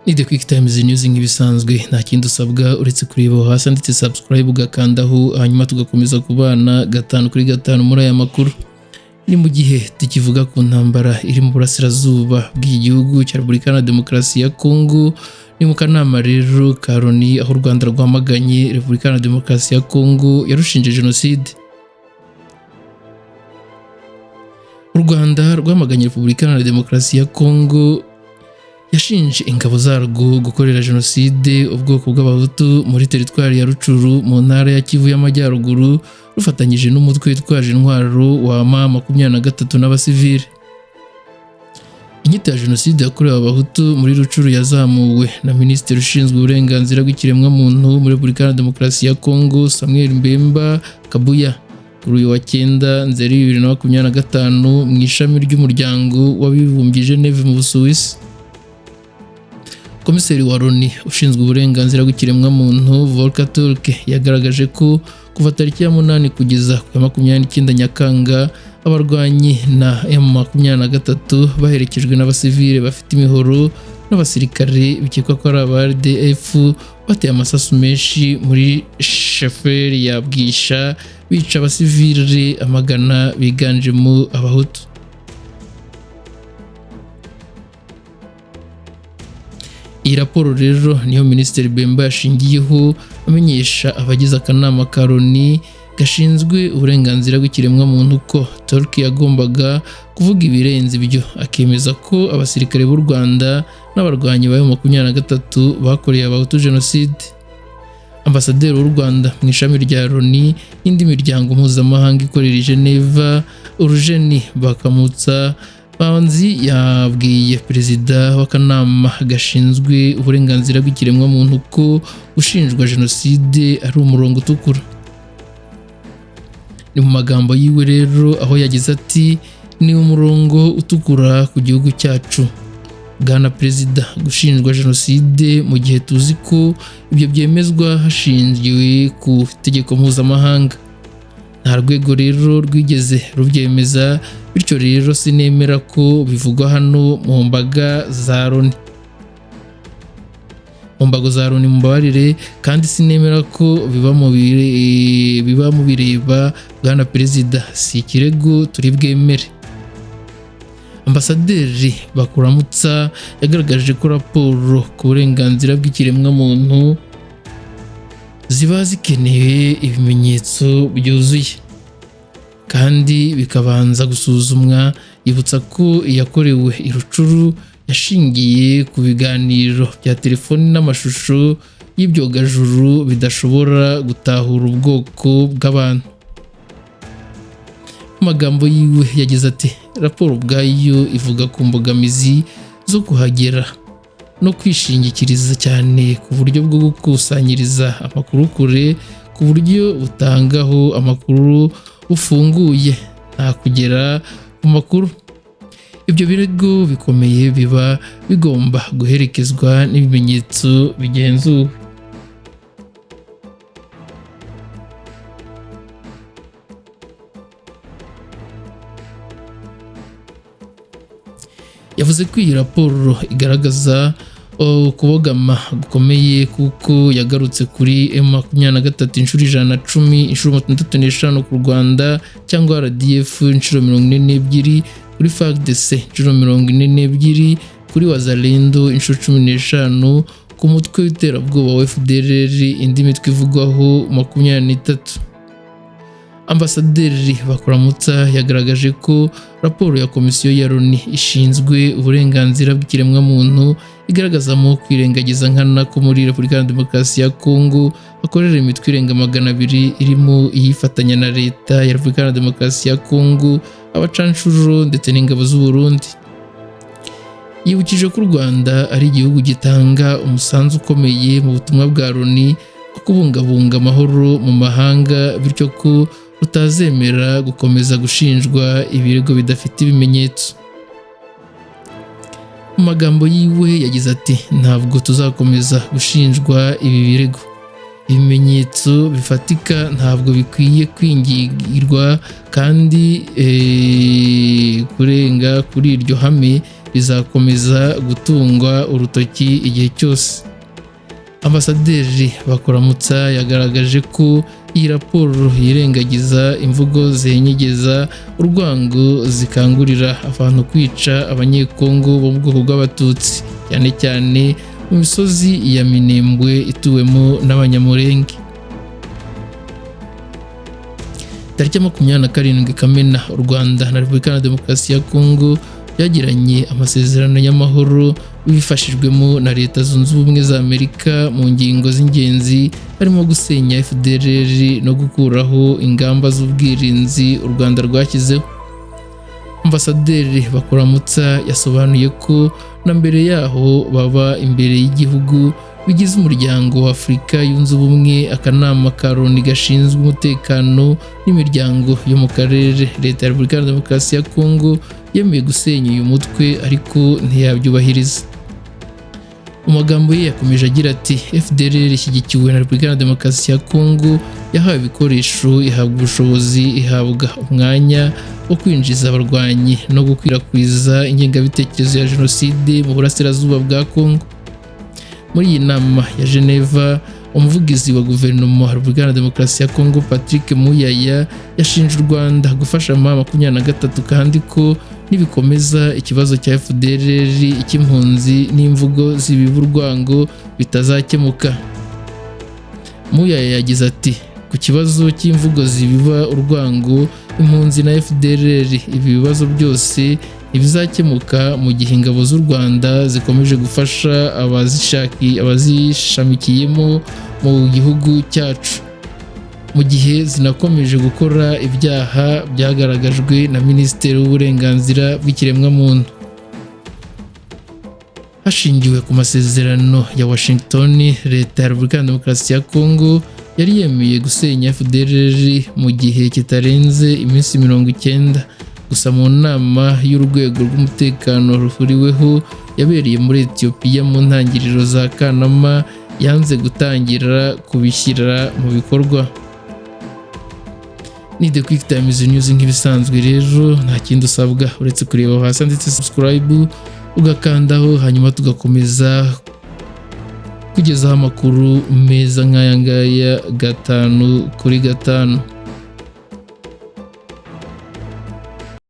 Ni The Quick Times News nk'ibisanzwe, nta kindi usabwa uretse kureba aho hasi handitse subscribe ugakandaho, hanyuma tugakomeza kubana gatanu kuri gatanu muri aya makuru. Ni mu gihe tukivuga ku ntambara iri mu burasirazuba bw'iki gihugu cya Repubulika Iharanira Demokarasi ya Kongo. Ni mu kanama rero ka Loni aho u Rwanda rwamaganye Repubulika Iharanira Demokarasi ya Kongo yarushinje jenoside. U Rwanda rwamaganye Repubulika Iharanira Demokarasi ya Kongo yashinje ingabo zarwo gukorera jenoside ubwoko bw'Abahutu muri teritwari ya Rucuru mu ntara ya Kivu y'Amajyaruguru, rufatanyije n'umutwe witwaje intwaro wa M23 n'abasivile. Inyito ya jenoside yakorewe Abahutu muri Rucuru yazamuwe na Minisitiri ushinzwe uburenganzira bw'ikiremwamuntu muri Repubulika Iharanira Demokarasi ya Kongo, Samuel Mbemba Kabuya, kuri uyu wa 9 Nzeri 2025 mu ishami ry'umuryango w'abibumbye i Geneve mu Busuwisi. Komiseri wa Loni ushinzwe uburenganzira bw'ikiremwamuntu Volker Turk yagaragaje ko kuva tariki ya 8 kugeza ku ya 29 Nyakanga abarwanyi na M23 baherekejwe n'abasivile bafite imihoro n'abasirikare bikekwa ko ari aba RDF bateye amasasu menshi muri sheferi ya Bwisha, bica abasivile amagana biganjemo Abahutu. Iyi raporo rero niyo Minisitiri Bemba yashingiyeho amenyesha abagize akanama ka Loni gashinzwe uburenganzira bw'ikiremwamuntu ko Turk yagombaga kuvuga ibirenze ibyo, akemeza ko abasirikare b'u Rwanda n'abarwanyi ba M23 bakoreye Abahutu jenoside. Ambasaderi w'u Rwanda mu ishami rya Loni n'indi miryango mpuzamahanga ikorera i Geneva, Urujeni Bakamutsa Banzi, yabwiye perezida w'akanama gashinzwe uburenganzira bw'ikiremwamuntu ko gushinjwa jenoside ari umurongo utukura. Ni mu magambo yiwe rero aho yagize ati: "Ni umurongo utukura ku gihugu cyacu, Bwana Perezida, gushinjwa jenoside mu gihe tuzi ko ibyo byemezwa hashingiwe ku itegeko mpuzamahanga. Nta rwego rero rwigeze rubyemeza, bityo rero sinemera ko bivugwa hano mu mbaga za Loni, mu mbago za Loni mumbabarire, kandi sinemera ko biba mu bireba Bwana Perezida, si ikirego turi bwemere." Ambasaderi Bakuramutsa yagaragaje ko raporo ku burenganzira bw'ikiremwamuntu ziba zikeneye ibimenyetso byuzuye kandi bikabanza gusuzumwa, yibutsa ko iyakorewe i Rucuru yashingiye ku biganiro bya telefoni n'amashusho y'ibyogajuru bidashobora gutahura ubwoko bw'abantu. Mu magambo yiwe yagize ati: "Raporo ubwayo ivuga ku mbogamizi zo kuhagera no kwishingikiriza cyane ku buryo bwo gukusanyiriza amakuru kure, ku buryo butangaho amakuru bufunguye, nta kugera ku makuru. Ibyo birego bikomeye biba bigomba guherekezwa n'ibimenyetso bigenzuwe." Yavuze ko iyi raporo igaragaza kubogama gukomeye kuko yagarutse kuri M23 inshuro 110, inshuro 65 ku Rwanda cyangwa RDF inshuro 42, kuri FARDC inshuro 42, kuri Wazalendo inshuro 15, ku mutwe w'iterabwoba wa FDLR indi mitwe ivugwaho 23. Ambasaderi Bakuramutsa yagaragaje ko raporo ya Komisiyo ya Loni ishinzwe uburenganzira bw'ikiremwamuntu igaragazamo kwirengagiza nkana ko muri Repubulika Iharanira Demokarasi ya Kongo hakorera imitwe irenga 200 irimo iyifatanya na Leta ya Repubulika Iharanira Demokarasi ya Kongo, abacanshuro ndetse n'ingabo z'u Burundi. Yibukije ko u Rwanda ari igihugu gitanga umusanzu ukomeye mu butumwa bwa Loni bwo kubungabunga amahoro mu mahanga, bityo ko rutazemera gukomeza gushinjwa ibirego bidafite ibimenyetso. Mu magambo yiwe yagize ati: "Ntabwo tuzakomeza gushinjwa ibi birego. Ibimenyetso bifatika ntabwo bikwiye kwingirwa, kandi kurenga kuri iryo hame bizakomeza gutungwa urutoki igihe cyose. Ambasaderi Bakuramutsa yagaragaje ko iyi raporo yirengagiza imvugo zihenyegeza urwango, zikangurira abantu kwica Abanyekongo bo mu bwoko bw'Abatutsi, cyane cyane mu misozi ya Minembwe ituwemo n'Abanyamurenge. Tariki ya 27 Kamena, u Rwanda na Repubulika ya Demokarasi ya Kongo byagiranye amasezerano y'amahoro bifashijwemo na Leta Zunze Ubumwe za Amerika mu ngingo z'ingenzi harimo gusenya FDLR no gukuraho ingamba z'ubwirinzi u Rwanda rwashyizeho. Ambasaderi Bakuramutsa yasobanuye ko na mbere yaho baba imbere y'igihugu bigize Umuryango wa Afurika Yunze Ubumwe, akanama ka Loni gashinzwe umutekano n'imiryango yo mu karere, Leta ya Repubulika ya Demokarasi ya Kongo yemeye gusenya uyu mutwe ariko ntiyabyubahiriza. Mu magambo ye yakomeje agira ati: "FDLR ishyigikiwe na Repubulika ya Demokarasi ya Kongo, yahawe ibikoresho, ihabwa ubushobozi, ihabwa umwanya wo kwinjiza abarwanyi no gukwirakwiza ingengabitekerezo ya jenoside mu burasirazuba bwa Kongo." Muri iyi nama ya Geneva, umuvugizi wa guverinoma ya Repubulika ya Demokarasi ya Kongo, Patrick Muyaya, yashinje u Rwanda gufasha M23, kandi ko nibikomeza ikibazo cya FDLR, icy'impunzi n'imvugo zibiba urwango bitazakemuka. Muyaya yagize ati: "Ku kibazo cy'imvugo zibiba urwango, impunzi na FDLR, ibi bibazo byose ntibizakemuka mu gihe ingabo z'u Rwanda zikomeje gufasha abazishamikiyemo mu gihugu cyacu, mu gihe zinakomeje gukora ibyaha byagaragajwe na Minisitiri w'Uburenganzira bw'Ikiremwamuntu." Hashingiwe ku masezerano ya Washington, Leta ya Repubulika ya Demokarasi ya Kongo yari yemeye gusenya FDLR mu gihe kitarenze iminsi 90. Gusa mu nama y'urwego rw'umutekano ruhuriweho yabereye muri Etiyopiya mu ntangiriro za Kanama, yanze gutangira kubishyira mu bikorwa. Ni The Quick Times News nk'ibisanzwe. Rero nta kindi usabwa uretse kureba hasi ndetse subscribe ugakandaho, hanyuma tugakomeza kugezaho amakuru meza nk'aya ngaya 5 kuri 5.